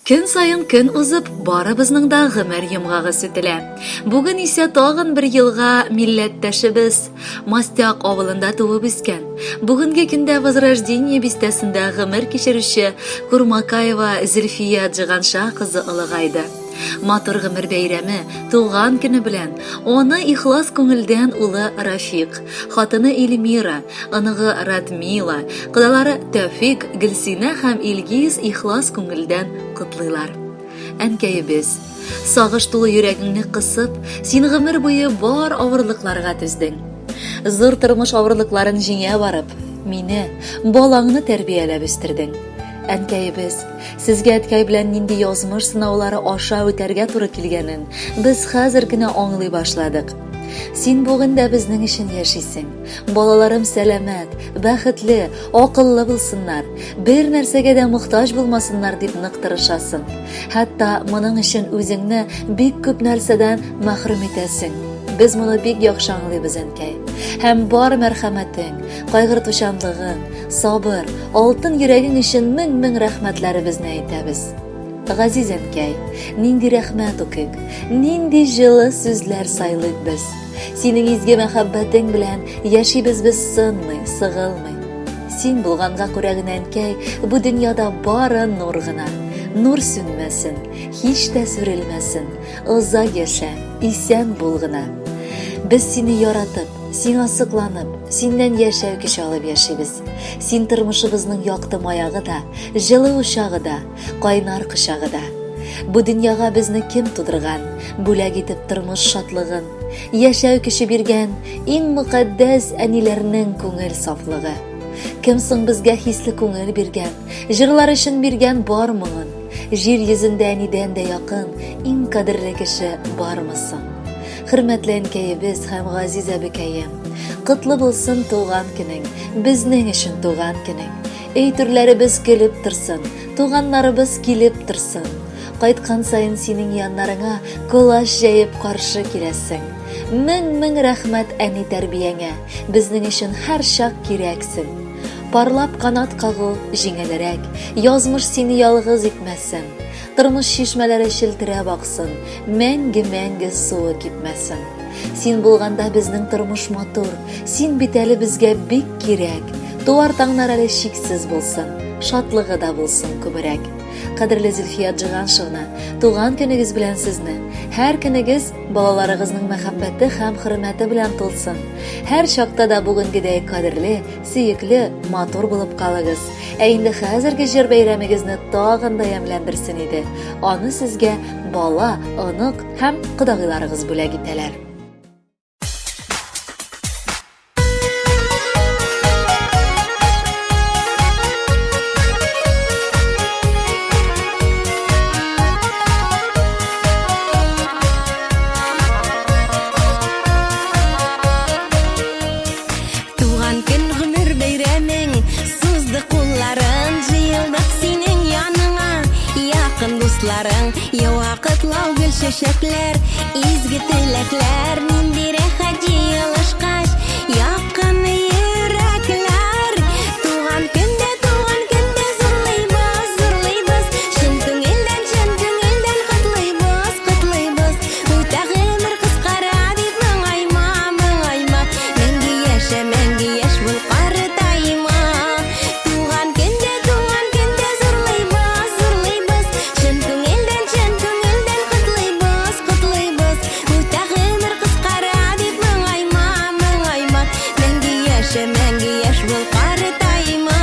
Көн саен көн узып, барыбызның да гомер йомгагы сүтелә. Бүген исә тагын бер елга милләттәшебез Мастяк авылында туып үскән, бүгенге көндә Возрождение бистәсендә гомер кичерүче Курмакаева Зөлфия Джиганша кызы олыгайды. Матур гомер бәйрәме, туган көне белән, оны ихлас күңелдән улы Рафик, хатыны Эльмира, оныгы Радмила, кодалары Тәүфик, Гөлсинә һәм Илгиз ихлас күңелдән котлыйлар. Әнкәебез, сагыш тулы йөрәгеңне кысып, син гомер буе бар авырлыкларга түздең. Зур тормыш авырлыкларын җиңә барып, мине, балаңны тәрбияләп үстердең. Әнкәебез, сезгә әткәй белән нинди язмыш сынаулары аша үтәргә туры килгәнен без хәзер генә аңлый башладык. Син бүген дә безнең өчен яшисең. Балаларым сәламәт, бәхетле, акыллы булсыннар, бер нәрсәгә дә мохтаҗ булмасыннар дип нык тырышасың. Хәтта моның өчен үзеңне бик күп нәрсәдән мәхрүм итәсең. Без моны бик яхшы аңлыйбыз, әнкәй. Һәм бар мәрхәмәтең, кайгыртучанлыгың, Сабыр, алтын йөрәгең өчен мең-мең рәхмәтләребезне әйтәбез. Газиз әнкәй, нинди рәхмәт укыйк, нинди җылы сүзләр сайлыйк без. Синең изге мәхәббәтең белән яшибез без сынмый, сыгылмый. Син булганга күрә генә, әнкәй, бу дөньяда бары нур гына. Нур сүнмәсен, һич тә сүрелмәсен. Озак яшә, исән бул гына. Без сине яратып, Сиңа сокланып, синнән яшәү көче алып яшибез. Син тормышыбызның якты маягы да, җылы учагы да, кайнар кочагы да. Бу дөньяга безне кем тудырган, бүләк итеп тормыш шатлыгын, яшәү көче биргән иң мөкатдәс әниләрнең күңел сафлыгы. Кем соң безгә хисле күңел биргән, җырлар өчен биргән бар моңын? Җир йөзендә әнидән дә якын, иң кадерле кеше бармы соң? Хөрмәтле әнкәебез һәм газиз әбекәем, котлы булсын туган көнең, безнең өчен туган көнең. Өй түрләребез көлеп торсын, туганнарыбыз килеп торсын. Кайткан саен синең яннарыңа колач җәеп каршы киләсең. Мең-мең рәхмәт әни тәрбияңә, безнең өчен һәрчак кирәксең. Парлап канат кагу җиңелрәк, язмыш сине ялгыз итмәсен. Тормыш чишмәләре челтерәп аксын, мәңге-мәңге суы кипмәсен. Син булганда безнең тормыш матур, син бит әле безгә бик кирәк. Туар таңнар әле чиксез булсын, шатлыгы да булсын күбрәк. Кадерле Зөлфия Джиганшевна, туган көнегез белән сезне. Һәр көнегез балаларыгызның мәхәббәте һәм хөрмәте белән тулсын. Һәр чакта да бүгенгедәй кадерле, сөекле, матур булып калыгыз. Ә инде хәзерге җыр бәйрәмегезне тагын да ямьләндерсен иде. Аны сезгә бала, онык һәм кодагыйларыгыз бүләк итәләр. Туган көн гомер бәйрәмең Сузды кулларын Җыелдык синең яныңа Якын дусларың Ява котлау гөл чәчәкләр Изге теләкләр Нинди рәхәт җыелышкач Якын йөрәкләр Туган көндә, туган көндә Зурлыйбыз, зурлыйбыз Чын күңелдән, чын күңелдән Котлыйбыз, котлыйбыз Үтә гомер кыскара дип моңайма, моңайма. Мәңге яшә, мәңге яшь бул, картайма. Туган көндә, туган көндә зурлыйбыз, зурлыйбыз. Чын күңелдән, чын күңелдән котлыйбыз, котлыйбыз. Үтә гомер кыскара дип моңайма, моңайма. Мәңге яшә, мәңге яшь бул, картайма.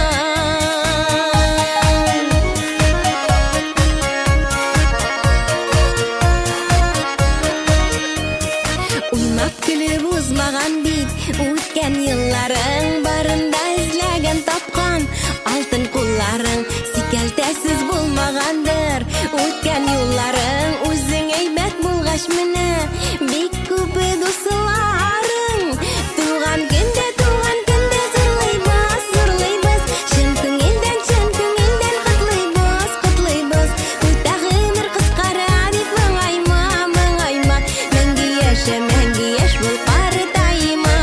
Уйнап көлеп узмаган бит үткән елларың, барында эзләгән тапкан алтын кулларың, сикәлтәсез булмагандыр үткән юлларың, үзең әйбәт булгач менә бик күп дусларың. Туган көндә, туган көндә зурлыйбыз, зурлыйбыз, чын күңелдән, чын күңелдән котлыйбыз, котлыйбыз. Үтә гомер кыскара дип моңайма, моңайма. Мәңге яшә, мәңге яшь бул, картайма.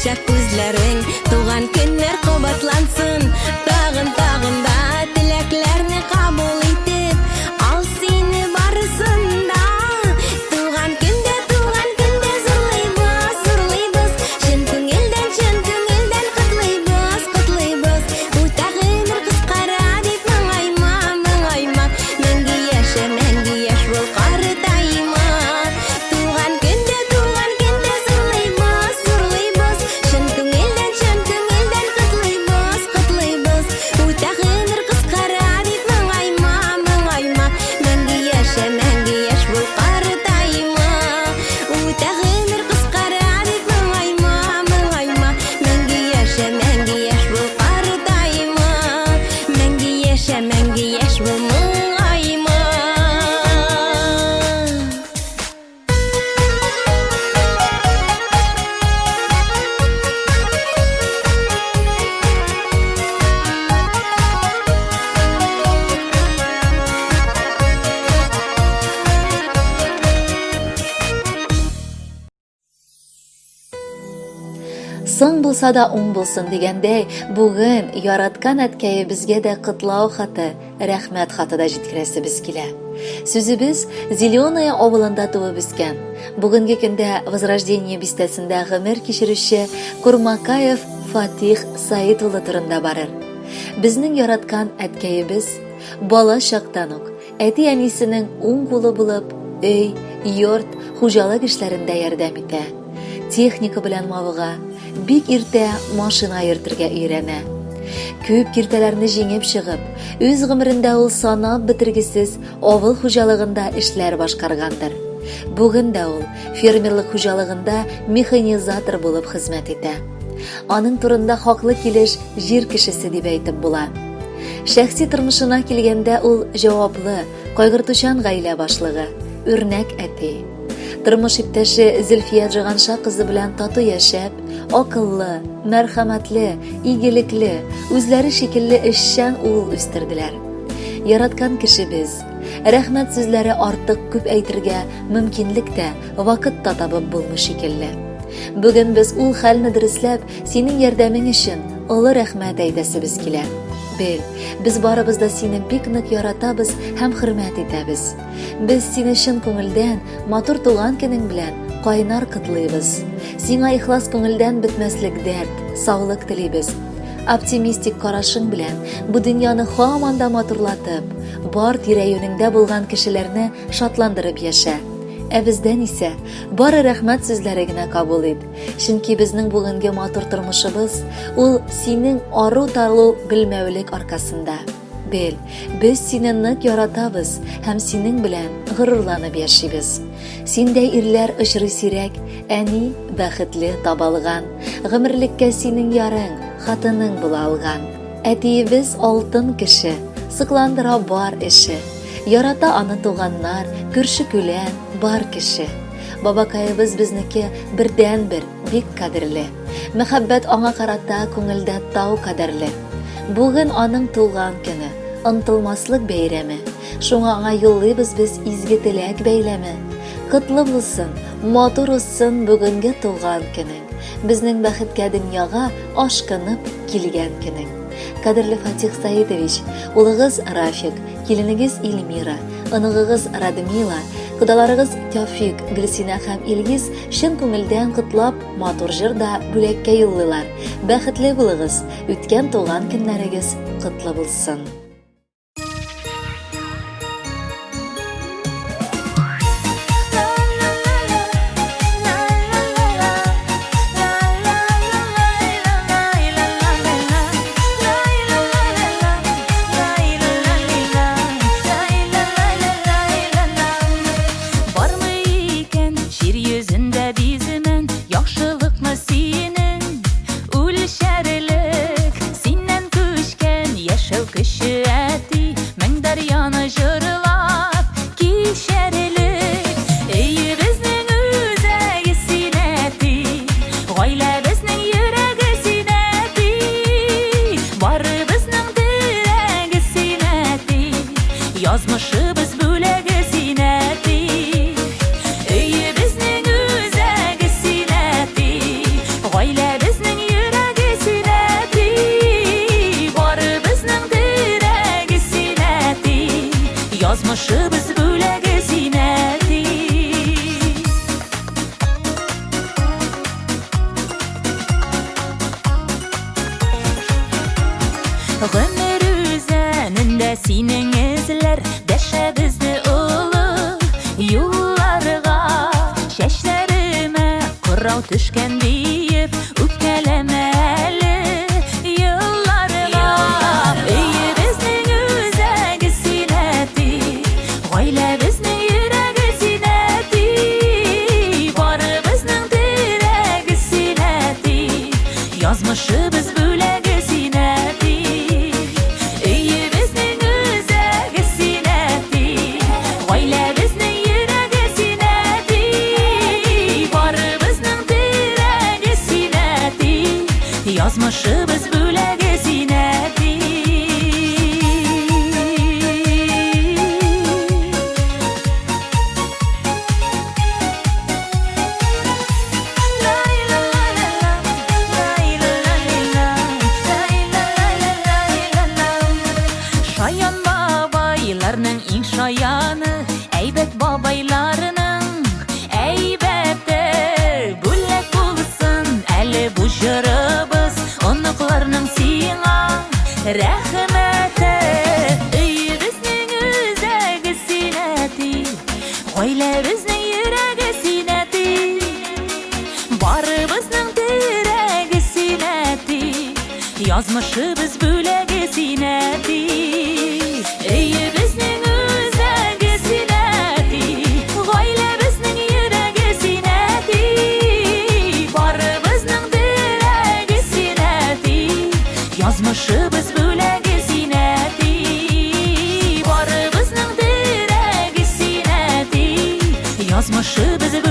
балачак күзләрең. Туган көннәр кабатлансын, тагын, тагын да теләкләрне кабул итеп, ал сине барысын да. Туган көндә, туган көндә зурлыйбыз, зурлыйбыз, чын күңелдән, чын күңелдән котлыйбыз, котлыйбыз. Үтә гомер кыскара дип моңайма, моңайма, мәңге яшә, мәңге яшь бул, картайма. Туган көндә, туган көндә зурлыйбыз, зурлыйбыз, чын күңелдән, чын күңелдән котлыйбыз, котлыйбыз. Үтә гомер кыскара дип моңайма, моңайма, мәңге яшә, мәңге яшь бул, картайма. Үтә гомер кыскара дип моңайма, моңайма, мәңге яшә, мәңге яшь бул, картайма. Мәңге яшә, мәңге яшь бул, моңайма. Соң булса да уң булсын дигәндәй, бүген яраткан әткәебезгә дә котлау хаты, рәхмәт хаты да җиткерәсебез килә. Сүзебез Зеленая авылында туып үскән, бүгенге көндә Возрождение бистәсендә гомер кичерүче Курмакаев Фатих Саид улы турында барыр. Безнең яраткан әткәебез бала чактан ук әти-әнисенең уң кулы булып, өй, йорт, хуҗалык эшләрендә ярдәм итә. Техника белән мавыга, бик иртә машина йөртергә өйрәнә. Күп киртәләрне җиңеп чыгып, үз гомерендә ул санап бетергесез авыл хуҗалыгында эшләр башкаргандыр. Бүген дә ул фермерлык хуҗалыгында механизатор булып хезмәт итә. Аның турында хаклы килеш җир кешесе дип әйтеп була. Шәхси тормышына килгәндә ул җаваплы, кайгыртучан гаилә башлыгы, үрнәк әти. Тормыш иптәше Зөлфия Җиганша кызы белән тату яшәп, акыллы, мәрхәмәтле, игелекле, үзләре шикелле эшчән ул үстерделәр. Яраткан кешебез, рәхмәт сүзләре артык күп әйтергә мөмкинлек тә, вакыт та табып булмый шикелле. Бүген без ул хәлне дөресләп, синең ярдәмең өчен олы рәхмәт әйтәсебез килә. Бел, без барыбыз да сине бик нык яратабыз һәм хөрмәт итәбез. Без сине чын күңелдән, матур туган көнең белән кайнар котлыйбыз. Сиңа ихлас күңелдән бетмәслек дәрт, саулык телибез. Оптимистик карашың белән бу дөньяны һаман да матурлатып, бар тирә-юнеңдә булган кешеләрне шатландырып яшә. Ә бездән исә бары рәхмәт сүзләре генә кабул ит. Чөнки безнең бүгенге матур тормышыбыз ул синең ару-талу белмәүлек аркасында. Бел, без сине нык яратабыз һәм синең белән горурланып яшибез. Синдәй ирләр очрый сирәк, әни бәхетле табалган. Гомерлеккә синең ярың, хатының була алган. Әтиебез алтын кеше, сокландыра бар эше. Ярата аны туганнар, күрше-күлән, бар кеше. Бабакаебыз безнеке бердәнбер, бик кадерле. Мәхәббәт аңа карата күңелдә тау кадәрле. Бүген аның туган көне, онтылмаслык бәйрәме. Шуңа аңа юллыйбыз без изге теләк бәйләме. Котлы булсын, матур узсын бүгенге туган көнең. Безнең бәхеткә дөньяга ашкынып килгән көнең. Кадерле Фатих Саидович, улыгыз Рафик, киленегез Эльмира, оныгыгыз Радмила, кодаларыгыз Тәүфик, Гөлсинә һәм Илгиз чын күңелдән котлап, Матур җыр да бүләккә юллыйлар. Бәхетле булыгыз, үткән туган көннәрегез котлы булсын. Бармы икән җир йөзендә биземен Яхшылыкмы синең үлчәрлек Синнән күчкән яшәү көче әти Мең дәрьяны җырлап кичәрлек Өебезнең үзәге син әти Гаиләбезнең йөрәге син әти Барыбызның терәге син әти Язмышыбыз бүләге син, әти. Өебезнең үзәге син, әти. Гаиләбезнең Гомер үзәнендә синең эзләр Дәшә безне олы юлларга. Чәчләремә кырау төшкән диеп, Үпкәләмә әле елларга. Өебезнең үзәге син, әти, Гаиләбезнең йөрәге син, әти, Барыбызның терәге син, әти, Язмышыбыз бүләге син, әти. Өебезнең үзәге син, әти, Гаиләбезнең йөрәге син, әти, Барыбызның терәге син, әти, Язмышыбыз бүләге син, әти. Шаян бабайларның иң шаяны, әйбәт бабайларның әйбәте. Бүләк булсын әле бу җырыбыз, оныкларның сиңа рәхмәте. Өебезнең үзәге син, әти, гаиләбезнең йөрәге син, әти, барыбызның терәге син, әти, язмышыбыз бүләге син, әти. Өебезнең үзәге син, әти, гаиләбезнең йөрәге син, әти, барыбызның терәге син, әти, язмышыбыз бүләге син, әти. Барыбызның терәге син, әти, язмышыбыз.